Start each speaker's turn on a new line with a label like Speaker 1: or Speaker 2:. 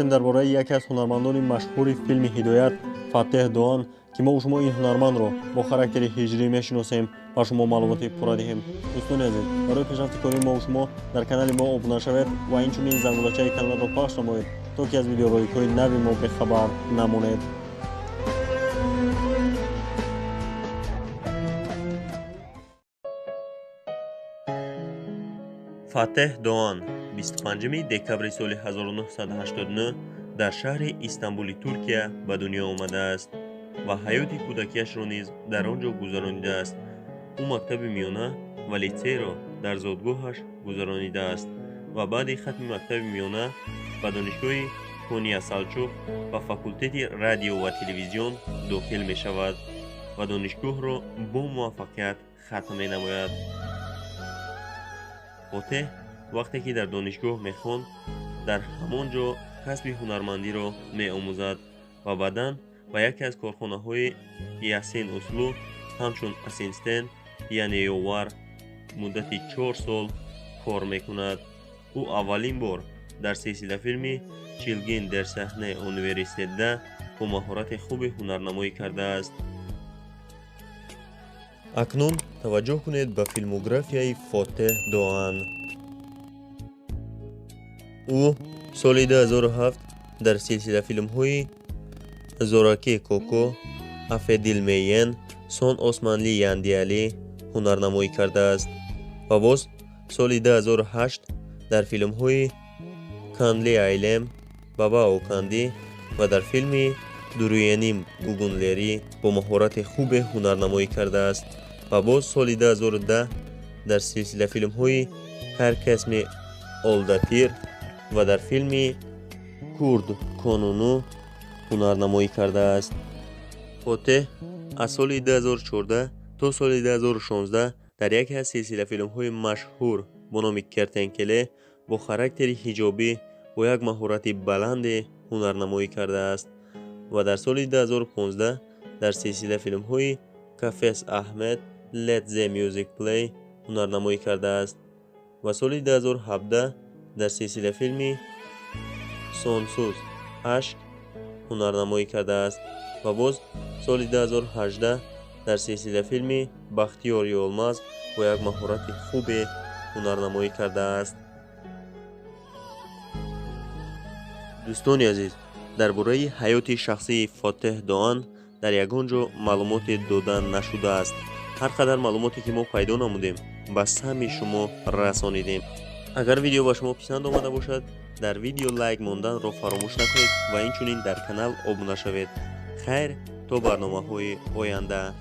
Speaker 1: Дар бораи яке аз ҳунармандони машҳури филми Ҳидоят, Фатеҳ Доан, ки мо шумо ин ҳунармандро бо характери ҳиҷрӣ мешиносем, ба шумо маълумоти пурра диҳем. Дӯстони азиз, барои пешрафти кори мо шумо дар канали мо обуна шавед ва инчунин зангулачаи каналро пахш намоед, то ки аз видеороликҳои нави мо бехабар намонед. Фатеҳ Доан 25 декабри соли 1989 дар шаҳри Истанбули Туркия ба дунё омадааст ва ҳаёти кӯдакиашро низ дар он ҷо гузаронидааст. Ӯ мактаби миёна ва литсейро дар зодгоҳаш гузаронидааст ва баъди хатми мактаби миёна ба донишгоҳи Кония Салчуқ ба факултети радио ва телевизион дохил мешавад ва донишгоҳро бо муваффақият хатм менамояд. Фотеҳ вақте ки дар донишгоҳ мехонд, дар ҳамон ҷо касби ҳунармандиро меомӯзад ва баъдан ба яке аз корхонаҳои Ясин Услу ҳамчун ассистент, яъне ёвар, муддати 4 сол кор мекунад. Ӯ аввалин бор дар силсилафилми Чилгин дар саҳнаи университетда бо маҳорати хуби ҳунарнамоӣ кардааст. Акнун таваҷҷӯҳ кунед ба филмографияи Фотеҳ Доан. Ӯ соли 2007 дар силсилафилмҳои Зораки Коко, Афедилмейен, Сон Османли Яндиали ҳунарнамоӣ кардааст ва боз соли 2008 дар филмҳои Канли Айлем, Баба Оканди ва дар филми Дуруеним Гугунлери бо маҳорати хубе ҳунарнамоӣ кардааст ва боз соли 2010 дар силсилафилмҳои Ҳар касми Олдатир ва дар филми Курд Конуну ҳунарнамоӣ кардааст. Фотеҳ аз соли 2014 то соли 2016 дар яке аз силсилафилмҳои машҳур бо номи Кертенкеле бо характери ҳиҷобӣ бо як маҳорати баланде ҳунарнамоӣ кардааст ва дар соли 2015 дар силсилафилмҳои Кафес Аҳмед, Let the Music Play ҳунарнамоӣ кардааст ва соли 2017 дар силсилафилми Сонсуз Ашк ҳунарнамоӣ кардааст ва боз соли 2018 дар силсилафилми Бахтиёр Ёлмаз бо як маҳорати хубе ҳунарнамоӣ кардааст. Дӯстони азиз, дар бораи ҳаёти шахсии Фотеҳ Доан дар ягон ҷо маълумоте дода нашудааст. Ҳар қадар маълумоте ки мо пайдо намудем, ба самъи шумо расонидем. Агар видео ба шумо писанд омада бошад, дар видео лайк монданро фаромӯш накунед ва инчунин дар канал обуна шавед. Хайр, то барномаҳои оянда.